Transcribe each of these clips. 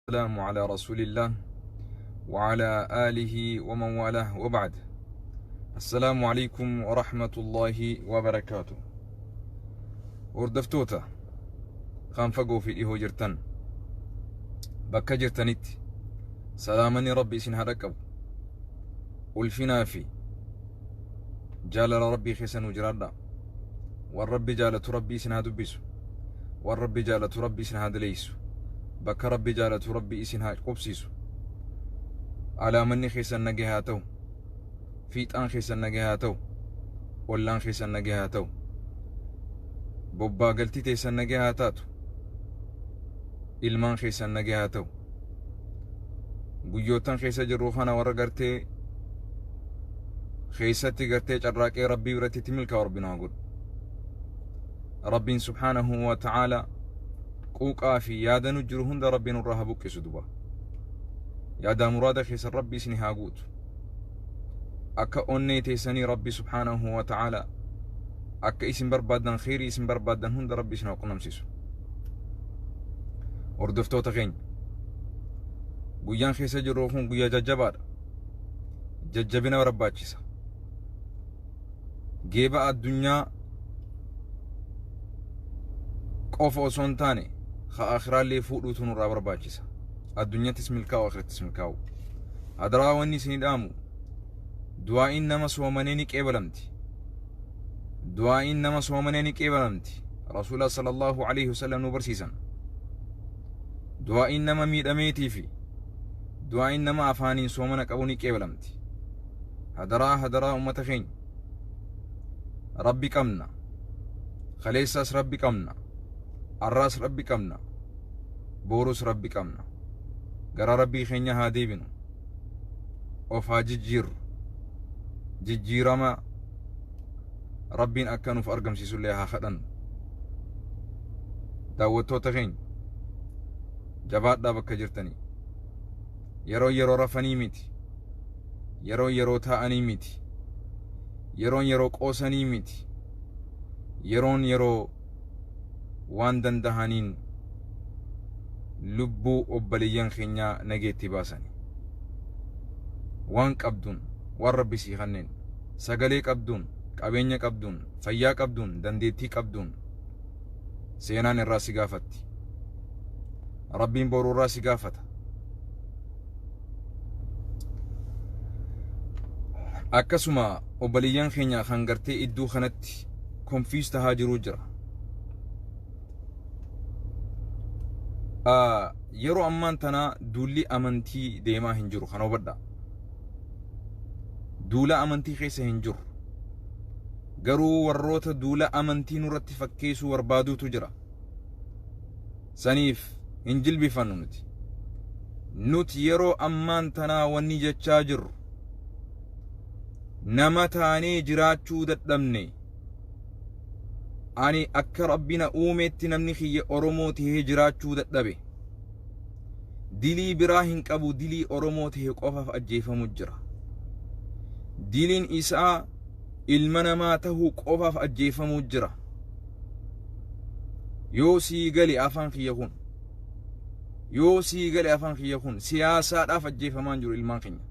والسلام على رسول الله وعلى آله ومن والاه وبعد السلام عليكم ورحمة الله وبركاته. Hordoftoota kan fagoo fi dhihoo jirtan, bakka jirtanitti salaamanni Rabbi isin haa dhaqqabu. Ulfinaa fi jaalala Rabbii keessa nuu jiraadha. Waan Rabbi jaalatu Rabbi isin haa dubbisu, waan Rabbi jaalatu Rabbi isin haa daleeysu, bakka Rabbi jaalatu Rabbi isin haa qubsiisu. Alaamanni keessan nagaya haa ta'u, fiixaan keessan nagaya haa ta'u, ollaan keessan nagaya haa ta'u, bobbaa galtii teessan nagaya haa taatu, ilmaan keessan nagaya haa ta'u. Guyyoottan keessa jirru kana warra gartee keessatti gartee carraaqee Rabbii biratti itti milkaa'u Rabbi nu haa godhu. Rabbiin subhaanahu wa ta'aala quuqaa fi yaada nu jiru hunda Rabbi nurraa haa buqqisu. Duba yaadaa muraada keessan Rabbi isin haa guutu. Akka onnee teessanii Rabbi subhaanahu wa ta'aala akka isin barbaaddan, kheyrii isin barbaaddan hunda Rabbi isin haa qunnamsiisu. Hordoftoota keenya, guyyaan keessa jirru kun guyyaa jajjabaadha. Jajjabina barbaachisa. Geeba addunyaa qofa osoo hin taane ka akhiraallee fuudhuutu nurraa barbaachisa. Addunyattis milkaa'u, akhirattis milkaa'u. Hadaraa, wanni isinii dhaamu, du'aa'iin nama soomanee ni qeebalamti. Du'aa'iin nama soomanee ni qeebalamti. Rasuula sallallahu alaihi wasallam nu barsiisan. Du'aa'iin nama miidhameetii fi du'aa'iin nama afaaniin soomana qabu ni qeebalamti. Hadaraa, hadaraa, ummata keenya, Rabbi qabna. Kaleessaas Rabbi qabna, arraas Rabbi qabna, boorus Rabbi qabna. Gara Rabbii keenya haa deebinu, of haa jijjiirru. Jijjiirama Rabbiin akka nuuf argamsiisullee haa kadhannu. Daawwattoota keenya, jabaadhaa bakka jirtanii. Yeroo yeroo rafanii miti, yeroo yeroo taa'anii miti, yeroon yeroo qoosanii miti, yeroon yeroo waan dandahaniin lubbuu obboleeyyan keenyaa nageetti baasani. Waan qabduun, waan Rabbi sii kanneen, sagalee qabduun, qabeenya qabduun, fayyaa qabduun, dandeettii qabduun, seenaan irraa si gaafatti. Rabbiin boruu irraa si gaafata. Akkasuma obboleeyyan keenya kan gartee iddoo kanatti confuse tahaa jiruu jira. Yeroo ammaan tana duulli amantii deemaa hin jiru, kana hubadhaa. Duula amantii keessa hin jiru. Garuu warroota duula amantii nurratti fakkeessuu barbaaduutu jira. Saniif hin jilbifannu nuti. Nuti yeroo ammaan tanaa wanni jechaa jirru, nama taanee jiraachuu dadhabne. Ani akka Rabbi na uumetti namni kiyya Oromoo tahee jiraachuu dadhabe. Dilii biraa hin qabu, dilii Oromoo tahe qofaaf ajjeefamu jira. Diliin isaa ilma namaa tahuu qofaaf ajjeefamuu jira. Yoo sii gale afaan kiyya kun, yoo sii gale afaan kiyya kun, siyaasaadhaaf ajjeefamaan jiru ilmaan keenya.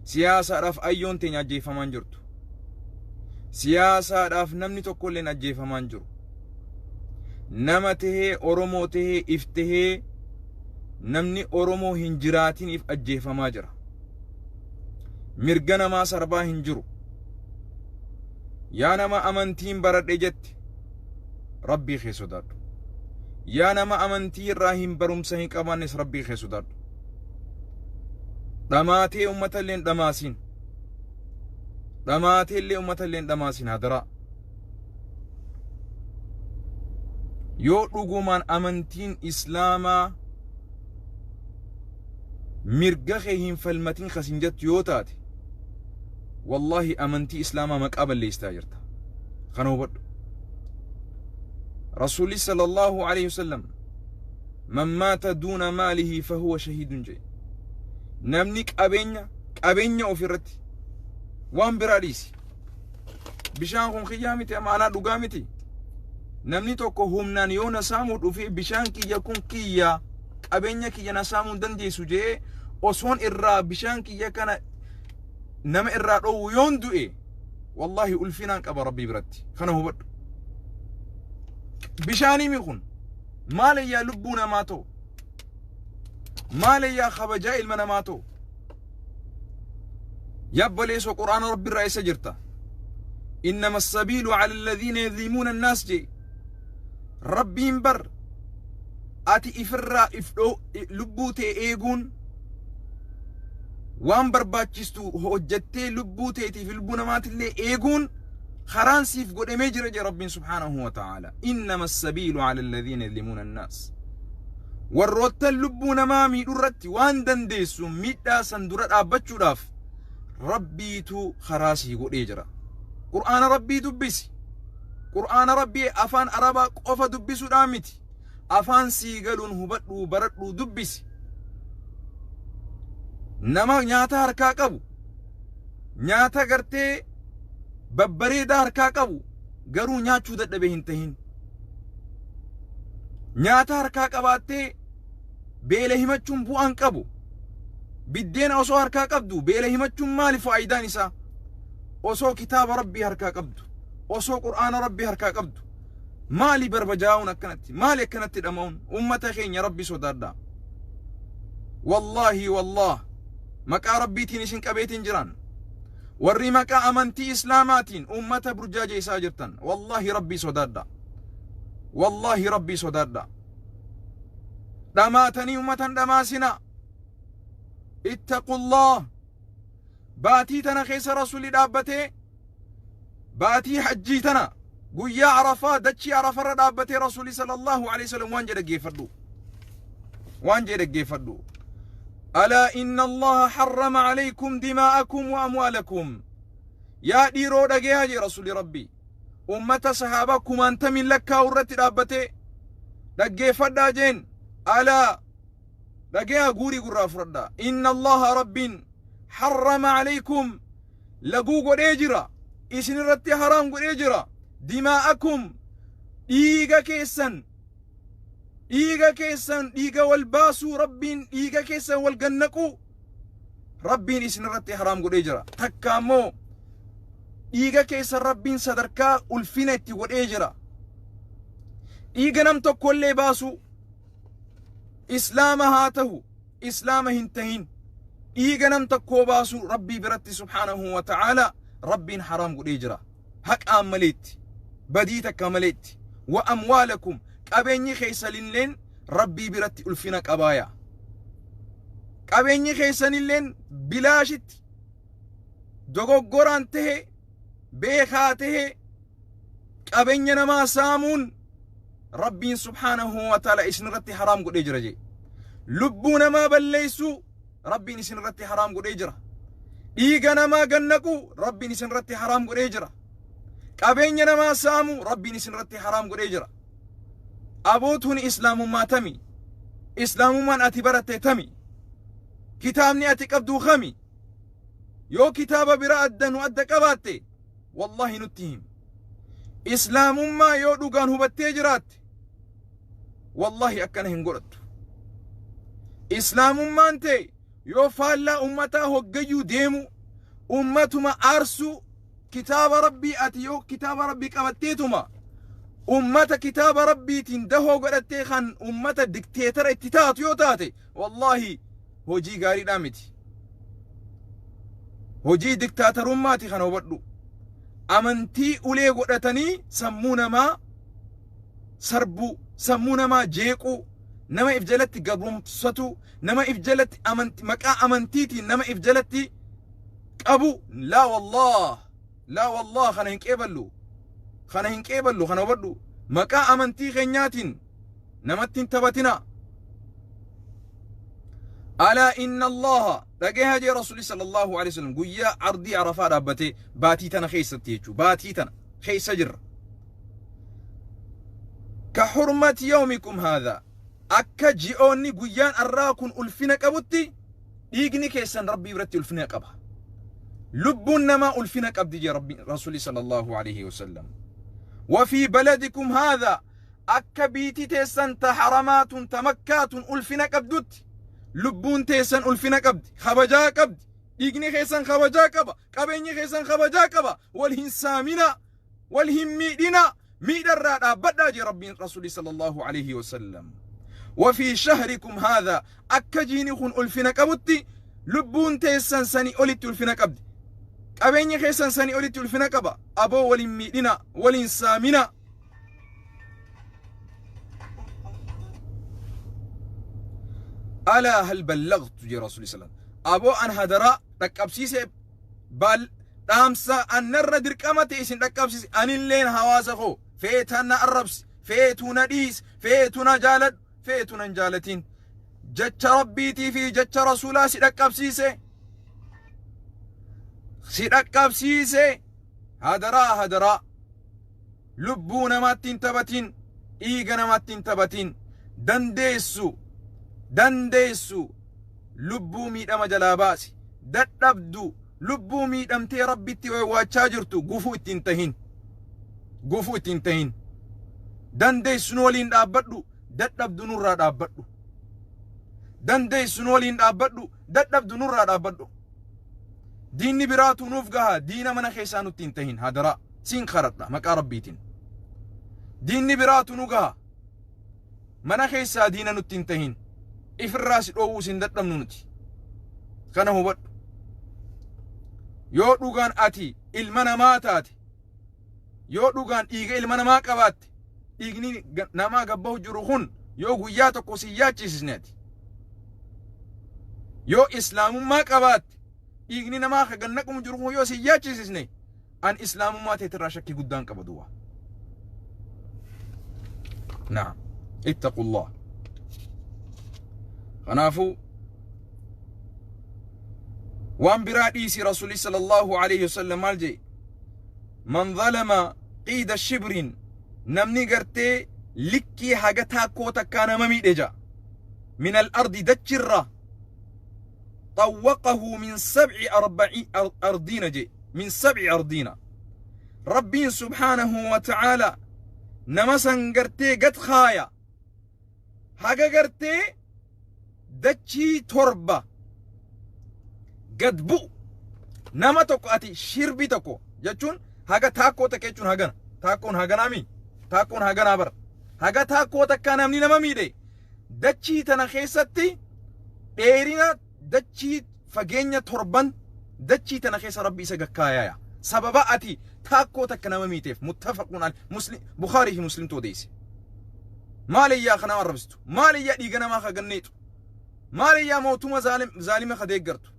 Siyaasaadhaaf ayyoon teenya ajjeefamaan jirtu. Siyaasaadhaaf namni tokko illee ajjeefamaan jiru. Nama tahee, Oromoo tahee, if tahee namni Oromoo hin jiraatiniif ajjeefamaa jira. Mirga namaa sarbaa hin jiru. Yaa nama amantiin baradhe jette, Rabbii kee sodaadhu. Yaa nama amantii irraa hin barumsa hin qabaannes, Rabbii kee sodaadhu. Dhamaatee ummata illee hin dhamaasin. Dhamaatee illee ummata illee hin dhamaasin, hadaraa. Yoo dhugumaan amantiin Islaamaa mirga kee hin falmatin kasin jettu yoo taate, wallaahi amantii Islaamaa maqaa balleessitaa jirta. Kana hubadhu. Rasuulli sallallahu alaihi wasallam "Man maata duuna maalihi fahuwa shahiidun" jedhe. Namni qabeenya ofirratti, waan biraa dhiisi. Bishaan kun kiyyaa miti, amaanaa dhugaa miti. Namni tokko humnaan yoo na saamuu dhufee, bishaan kiyya kun kiyya. Qabeenya kiyya na saamuu hin dandeessu jee osoon irraa bishaan kiyya kana nama irraa dhoowwu yoon du'e, wallaahi ulfinaan qaba Rabbii biratti. Kana hubadhu. Bishaanii kun maalayyaa lubbuu namaa ta'u, maalayyaa kabajaa ilma namaa ta'u. Yabbaleessoo, Qur'aana Rabbi irraa eessa jirta? إنما السبيل على الذين يظلمون الناس jee Rabbiin. Bar ati ifirraa if lubbuu tee eeguun waan barbaachistu hojjattee, lubbuu teetii fi lubbuu namaatillee eeguun karaan siif godhamee jira jee Rabbiin سبحانه وتعالى. إنما السبيل على الذين يظلمون الناس. Warroottan lubbuu namaa miidhuu irratti waan dandeessu miidhaa san dura dhaabbachuudhaaf Rabbiitu karaa sii godhee jira. Qur'aana Rabbii dubbisi. Qur'aana Rabbii afaan Arabaa qofa dubbisuudhaan miti, afaan sii galuun hubadhuu, baradhuu, dubbisi. Nama nyaata harkaa qabu, nyaata gartee babbareedaa harkaa qabu garuu nyaachuu dadhabe hin tahin. Nyaata harkaa qabaattee beela himachuun bu'aan qabu. Biddeena osoo harkaa qabdu beela himachuun maali faayidaan isaa? Osoo kitaaba Rabbii harkaa qabdu, osoo Qur'aana Rabbii harkaa qabdu, maali barbajaa'uun akkanatti? Maali akkanatti dhama'uun? Ummata keenya, Rabbi sodaadhaa. Wallaahi, wallaah, maqaa Rabbiitiin isin qabeetiin jiran. Warri maqaa amantii Islaamaatiin ummata burjaajeessaa jirtan, wallaahi Rabbii sodaadhaa. Wallaahi Rabbii sodaadhaa. Dhamaatanii ummatan dhamaasinaa. اتقوا الله. Baatii tana keessa Rasuli dhaabbatee, baatii hajjii tana guyyaa Arafaa dachii Arafarra dhaabbatee, Rasuli صلى الله عليه وسلم waan jedhe dhaggeeffadhu, waan jedhe dhaggeeffadhu. ألا إن الله حرم عليكم دماءكم وأموالكم. Yaa dhiiroo, dhageeyaa jee Rasuli Rabbii. Ummata sahaabaa kumaantamiin lakkaa'u irratti dhaabbatee, dhaggeeffadhaa jeen. ألا, dhageeyaa, guurii gurraa fudhadhaa. إن الله, Rabbiin, حرم عليكم, laguu godhee jira, isin irratti haraam godhee jira, دماءكم, dhiiga keessan, dhiiga keessan, dhiiga wal baasuu Rabbiin, dhiiga keessan wal gannaquu Rabbiin isin irratti haraam godhee jira. Takka ammoo dhiiga keessan Rabbiin sadarkaa ulfina itti godhee jira. Dhiiga nam tokkollee baasuu, Islaama haa tahu, Islaama hin tahin, dhiiga nam tokkoo baasuu Rabbii biratti سبحانه وتعالى Rabbiin haraam godhee jira, haqaan maleetti, badii takka maleetti. وأموالكم, qabeenyi keessanilleen Rabbii biratti ulfina qabaaya. Qabeenyi keessanilleen bilaashitti dogoggoraan tahe, beekaa tahe, qabeenya namaa saamuun Rabbiin سبحانه وتعالى isin irratti haraam godhee jira jee. Lubbuu namaa balleeysuu Rabbiin isin irratti haraam godhee jira. Dhiiga namaa gannaquu Rabbiin isin irratti haraam godhee jira. Qabeenya namaa saamuu Rabbiin isin irratti haraam godhee jira. Abootuun Islaamummaa tami? Islaamummaan ati baratte tami? Kitaabni ati qabdu kami? Yoo kitaaba bira adda nu adda qabaatte, wallahi nutti him. Islaamummaa yoo dhugaan hubattee jiraatte, wallahi akkana hin godhattu. Islaamummaan ta'e yoo faallaa ummataa hoggayyuu deemu, ummatuma aarsuu, kitaaba Rabbii ati yoo kitaaba Rabbii qabatteetuma ummata kitaaba Rabbiitiin dahoo godhattee kan ummata dikteetara itti taatu yoo taate, wallaahi hojii gaariidhaa miti. Hojii diktaatarummaati, kana hubadhu. Amantii ulee godhatanii sammuu namaa sarbuu, sammuu namaa jeequu, nama if jalatti gabrumsatu, nama if jalatti amanti, maqaa amantiitiin nama if jalatti qabu, لا والله، لا والله, kana hin qeeballu, kana hin qeeballu, kana hubadhu. Maqaa amantii keenyaatiin namatti hin taphatina. ألا إن الله, dhagahaa jee Rasuli صلى الله عليه وسلم guyyaa ardii Arafaa dhaabbatee, baatii tana keessatti jechuu, baatii tana keessa jirra. كحرمة يومكم هذا, akka ji'oonni guyyaan arraa kun ulfina qabutti, dhiigni keessan Rabbii biratti ulfina qaba. Lubbuun namaa ulfina qabdi jee Rabbi, Rasuli صلى الله عليه وسلم. وفي بلدكم هذا, Akka biitii teessan ta haramaatun ta makkaatun ulfina qabdutti lubbuun teessan ulfina qabdi, kabajaa qabdi, dhiigni keessan kabajaa qaba, qabeenyi keessan kabajaa qaba. Wal hin saaminaa, wal hin miidhinaa, miidharraa dhaabbadhaa jee Rabbiin Rasuuli sallallahu alaihi wasallam. وفي شهركم هذا akka jiini kun ulfina qabutti lubbuun teessan sanii olitti ulfina qabdi, qabeenyi keessan sanii olitti ulfina qaba. Aboo, wal hin miidhinaa, wal hin saaminaa. ألا هل بلغت jee Rasuuli sallam. Aboo, an hadaraa dhaqqabsiise, baal dhaamsa annarra dirqama ta'e isin dhaqqabsiise. Anilleen hawaasa koo feetaan na arrabsi, feetu na dhiis, feetu na jaaladhu, feetu nan jaalatin, jecha Rabbiitii fi jecha Rasuulaa si dhaqqabsiise, si dhaqqabsiise. Hadaraa, hadaraa, lubbuu namaatti hin taphatin, dhiiga namaatti hin taphatin. Dandeessu, dandeessu lubbuu miidhama jalaa baasi, dadhabdu lubbuu miidhamtee Rabbitti wawwaachaa jirtu gufuu ittiin tahin, gufuu ittiin tahin. Dandeessu nu waliin dhaabbadhu, dadhabdu nurraa dhaabbadhu. Dandeessu nu waliin dhaabbadhu, dadhabdu nurraa dhaabbadhu. Diinni biraatu nuuf gaha, diina mana keessaa nutti hin tahin. Hadaraa siin karadha maqaa Rabbiitiin, diinni biraatu nu gaha, mana keessaa diina nutti hin tahin. Ifirraa si dhoowwuu sin dadhabnu nuti, kana hubadhu. Yoo dhugaan ati ilma namaa taate, yoo dhugaan dhiiga ilma namaa qabaatte, dhiigni namaa gabbahu jiru kun yoo guyyaa tokko si yaachisisne, ati yoo islaamummaa qabaatte, dhiigni namaa ka gannaqumu jiru kun yoo si yaachisisne, an islaamummaa teetirraa shakkii guddaan qaba duwwa. نعم، اتقوا الله. Kanaafuu waan biraa dhiisi, Rasuuli sallallahu alaihi wasallam maal jee? من ظلم قيد شبر, namni gartee likkii haga taakkoo takkaa nama miidhe ja'a, من الأرض dachirra, طوقه من سبع أرضين jee, من سبع أرضين. Rabbiin subhaanahu wa ta'aala nama san gartee gad kaaya haga gartee dachii torba gad bu'u. Nama tokko ati shirbi tokko jechuun haga taakkoo takka jechuun hagana, taakkoon haganaami, taakkoon haganaa bara. Haga taakkoo takkaa namni nama miidhe dachii tana keessatti dheerina dachii fageenya torban dachii tana keessa Rabbi isa gakkaayaaya sababa ati taakkoo takka nama miiteef. متفق عليه, Muslim, Bukaarii fi Muslimtu odeesse. Maaliyyaa kana arrabsitu? Maaliyyaa dhiiga namaa ka ganneetu? Maaliyyaa mootummaa zaalima ka deeggartu?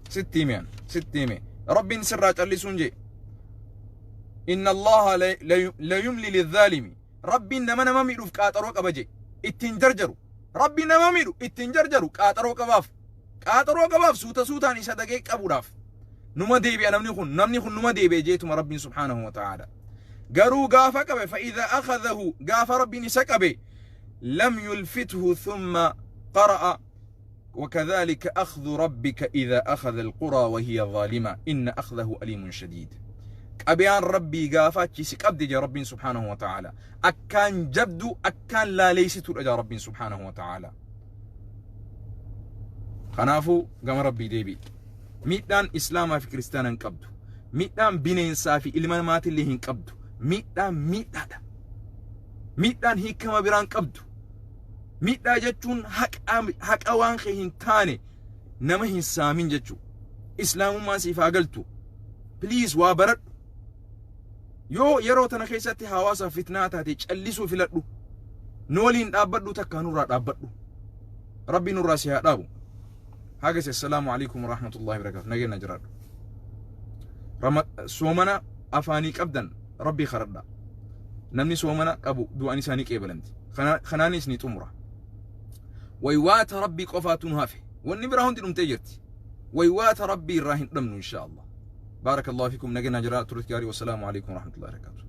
Sitti hime, sitti hime, Rabbiin sirraa callisuun jee. إن الله ليملي للظالم. Rabbiin nama nama miidhuuf qaaxaroo qaba jee. Ittiin jarjaru, Rabbiin nama miidhu ittiin jarjaru, qaaxaroo qabaaf, qaaxaroo qabaaf, suuta suutaan isa dhagee qabuudhaaf. Numa deebi'a namni kun, namni kun numa deebi'e jeetuma Rabbiin subhaanahu wa ta'aala. Garuu gaafa qabe, فإذا أخذه, gaafa Rabbiin isa qabe, لم يفلته. ثم قرأ: وكذلك أخذ ربك إذا أخذ القرى وهي ظالمة إن أخذه أليم شديد. Qabiyaan Rabbii gaafa achi si qabde jee Rabbiin subhaanahu wa ta'aala akkaan jabdu, akkaan laaleessituudha jaa Rabbiin subhaanahu wa ta'aala. Kanaafuu gama Rabbii deebi'i. Miidhaan islaamaa fi kiristaana hin qabdu, miidhaan bineensaa fi ilma namaatillee hin qabdu. Miidhaan miidhaadha, miidhaan hiikama biraan qabdu. Miidhaa jechuun haqa waan kee hin taane nama hin saamin jechuu. Islaamummaan siif haa galtu. Please, waa baradhu. Yoo yeroo tana keessatti hawaasaaf fitnaa taate callisuu filadhu. Nu waliin dhaabbadhu, takkaa nurraa dhaabbadhu. Rabbi nurraa si haa dhaabu. Hagas, assalaamu alaikum warahmatullahi wabarakatuh. Nageenya jiraadhu. Soomana afaanii qabdan Rabbii karadha. Namni soomana qabu du'aan isaanii qeebalamti. Kanaanis ni xumura. Waywaata Rabbii qofaatu nu hafe. Wanni biraa hundi dhumtee jirti. Waywaata Rabbii irraa hin dhabnu insha Allah. بارك الله فيكم. Nageenya jiraadhu, turit gaarii. والسلام عليكم ورحمة الله وبركاته.